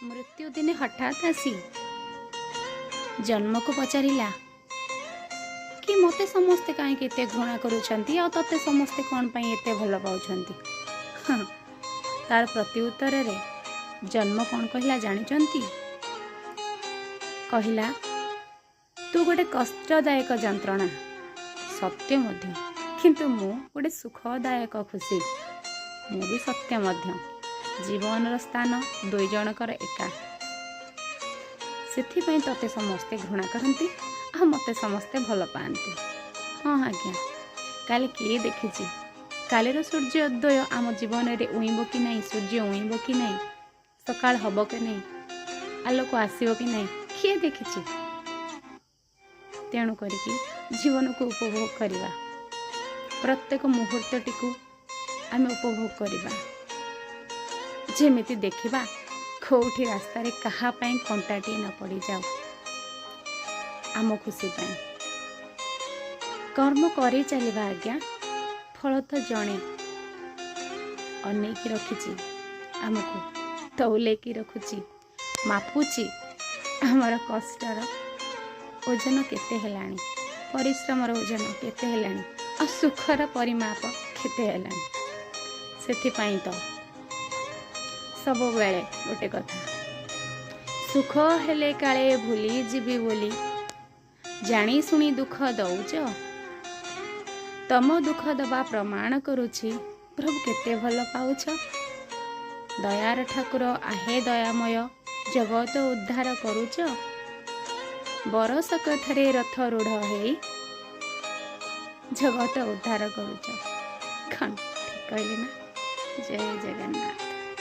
ମୃତ୍ୟୁ ଦିନେ ହଠାତ୍ ଆସି ଜନ୍ମକୁ ପଚାରିଲା କି ମୋତେ ସମସ୍ତେ କାହିଁକି ଏତେ ଘୃଣା କରୁଛନ୍ତି ଆଉ ତତେ ସମସ୍ତେ କ'ଣ ପାଇଁ ଏତେ ଭଲ ପାଉଛନ୍ତି? ତାର ପ୍ରତିଉତ୍ତରରେ ଜନ୍ମ କ'ଣ କହିଲା ଜାଣିଛନ୍ତି? କହିଲା, ତୁ ଗୋଟେ କଷ୍ଟଦାୟକ ଯନ୍ତ୍ରଣା, ସତ୍ୟ ମଧ୍ୟ, କିନ୍ତୁ ମୁଁ ଗୋଟେ ସୁଖଦାୟକ ଖୁସି, ମୁଁ ବି ସତ୍ୟ ମଧ୍ୟ। ଜୀବନର ସ୍ଥାନ ଦୁଇ ଜଣଙ୍କର ଏକା। ସେଥିପାଇଁ ତତେ ସମସ୍ତେ ଘୃଣା କରନ୍ତି ଆଉ ମୋତେ ସମସ୍ତେ ଭଲ ପାଆନ୍ତି। ହଁ ଆଜ୍ଞା, କାଲି କିଏ ଦେଖିଛି? କାଲିର ସୂର୍ଯ୍ୟୋଦୟ ଆମ ଜୀବନରେ ଉଇଁବ କି ନାହିଁ, ସୂର୍ଯ୍ୟ ଉଇଁବ କି ନାହିଁ, ସକାଳ ହବ କି ନାହିଁ, ଆଲୋକ ଆସିବ କି ନାହିଁ, କିଏ ଦେଖିଛି? ତେଣୁ କରିକି ଜୀବନକୁ ଉପଭୋଗ କରିବା, ପ୍ରତ୍ୟେକ ମୁହୂର୍ତ୍ତଟିକୁ ଆମେ ଉପଭୋଗ କରିବା। ଯେମିତି ଦେଖିବା କେଉଁଠି ରାସ୍ତାରେ କାହା ପାଇଁ କଣ୍ଟାଟିଏ ନ ପଡ଼ିଯାଉ, ଆମ ଖୁସି ପାଇଁ କର୍ମ କରି ଚାଲିବା ଆଜ୍ଞା। ଫଳ ତ ଜଣେ ଅନେଇକି ରଖିଛି, ଆମକୁ ତଉଲେଇକି ରଖୁଛି, ମାପୁଛି ଆମର କଷ୍ଟର ଓଜନ କେତେ ହେଲାଣି, ପରିଶ୍ରମର ଓଜନ କେତେ ହେଲାଣି ଆଉ ସୁଖର ପରିମାପ କେତେ ହେଲାଣି। ସେଥିପାଇଁ ତ ସବୁବେଳେ ଗୋଟେ କଥା, ସୁଖ ହେଲେ କାଳେ ଭୁଲି ଯିବି ବୋଲି ଜାଣି ଶୁଣି ଦୁଃଖ ଦଉଛ। ତମ ଦୁଃଖ ଦବା ପ୍ରମାଣ କରୁଛି ପ୍ରଭୁ କେତେ ଭଲ ପାଉଛ। ଦୟାର ଠାକୁର, ଆହେ ଦୟାମୟ, ଜଗତ ଉଦ୍ଧାର କରୁଛ। ବରଷକ ଥରେ ରଥ ରୂଢ଼ ହେଇ ଜଗତ ଉଦ୍ଧାର କରୁଛ। କ'ଣ ଠିକ କହିଲି ନା? ଜୟ ଜଗନ୍ନାଥ।